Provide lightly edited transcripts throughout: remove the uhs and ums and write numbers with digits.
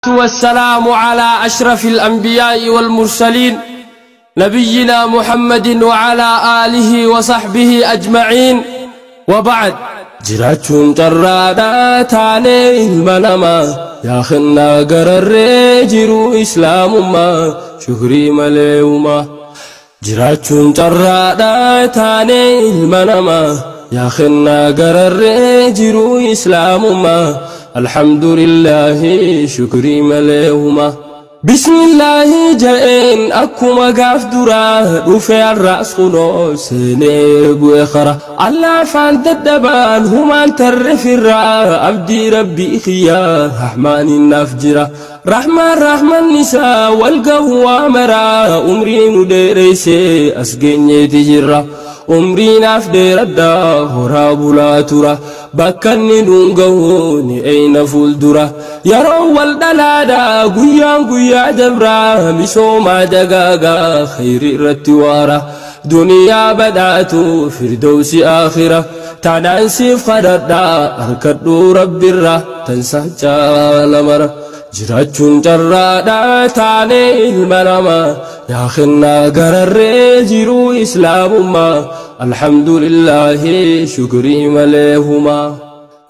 والسلام على أشرف الأنبياء والمرسلين نبينا محمد وعلى آله وصحبه أجمعين وبعد. Jiraachuun carraadhaa taanee ilma namaa, yaa kennaa gararree jiruu islaamummaa, shukrii malee uumaa. Jiraachuun carraadhaa taanee ilma namaa, yaa kennaa gararree jiruu islaamummaa, alhamdulillaahi shukrii malee uumaa. Bismillaahi ja'een akkuma gaaf duraa dhufe, har'as kunoo seenee bu'e kara. Allaafaan dadhabaan humaan tarre firraa, abdii rabbii kiyyaa rahmaaniin naaf jira. Rahmaan rahman isaa wal gahu waa maraa, umrii nu dheereessee as geenyeeti jirra. Umrii naaf dheeradhaa horaa bulaa tura. Bakka inni nuun gahu ni eeyna fuuldura. Yeroo wal dhalaadha, guyyaan guyyaa dabraa, misoomaa dagaagaa khayri irratti waara. Duniyaa badhaatu firdawsi aakhira. Tanaan siif kadhadhaa harkadhuu rabbirra tansaa caala mara. Jiraachuun carraadhaa taanee ilma namaa, yaa kennaa gararree jiruu islaamummaa, alhamdulillaahi shukrii malee humaa.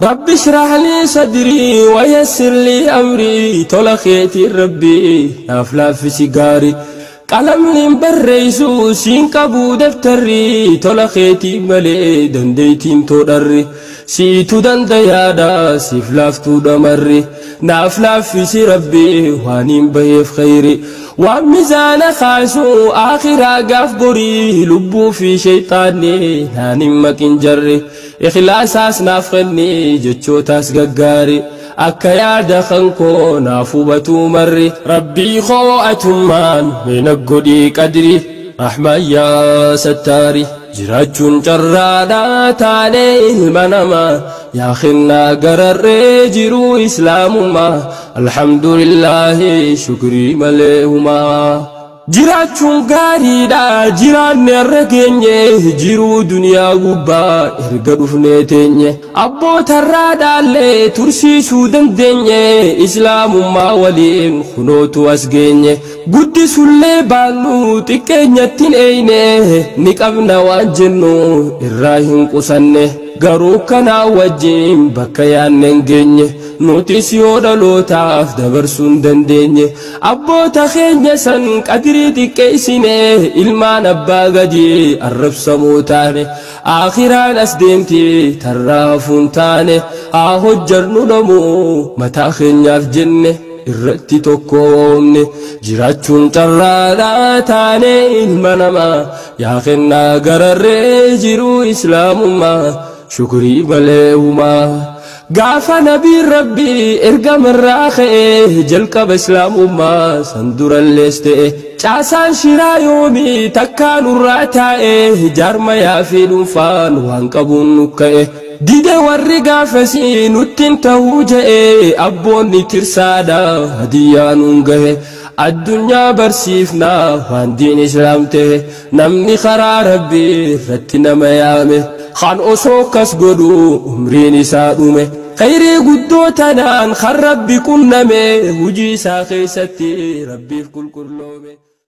رب اشرح لي صدري ويسر لي أمري، tola keetii rabbii naaf laaffisi gaarii. Qalamni barreessu siin qabu daftarri, tola keetii malee dandeettiin toodharri. Siitu dandayaadha, siif laaftuu damarri, naaf laaffisi rabbii waan hin baheef khayri. Waan mizaana kaasu akhiraa gaaf gorii, lubbuu fi shayxaanni naan hin maqin jarri. Ikhlaasaas naaf kenni, jechootaas gaggaari, akka yaada kan koo naaf hubatuu marri. Rabbii koo atummaan meena godhii qadri, rahmaan yaa sattaari. Jiraachuun carraadhaa taanee ilma namaa, yaa kennaa gararree jiruu islaamummaa, alhamdulillaahi shukrii malee humaa. Jiraachuun gaariidha, jiraanne har'a geenye, jiruu duniyaa gubbaa erga dhufnee teenye. Abbootarraa dhaallee tursiisuu dandeenye, islaamummaa waliin kunootu as geenye. Guddisullee baannu xiqqeenyatti hin eeyne, ni qabna waan jennu irraa hin qusanne. Garuu kanaa wajjin bakka yaanne hin geenye, nutis yoo dhalootaaf dabarsuu hin dandeenye. Abboota keenya san qadirii xiqqeessine, ilmaan abbaa gadii arrabsamoo taane. Akhiraan as deemti, tarraafuun taane. Haa hojjannu namuu mataa keenyaaf jenne irratti tokkoomne. Jiraachuun carraadhaa taane ilma namaa, yaa kennaa gararree jiruu islaamummaa, shukrii malee humaa. Gaafa nabiin rabbii ergamarraa ka'e jalqaba islaamummaa san durallees ta'e, caasaan shiraa yoomii takkaa nurraa taa'e, jaarmayaa fi dhuunfaan waan qabuun nu ka'e. Dide warri gaafasii nuttiin ta'uu je'e, abboonni tirsaadha hadiyyaa nuun gahe. Addunyaa barsiifnaa waan diin islaam ta'e, namni karaa rabbii irratti nama yaame kan osoo akkas godhu umriin isaa dhume. Khayrii guddoo tanaan kan rabbi qunname, hujii isaa keessatti rabbiif qulqulloome.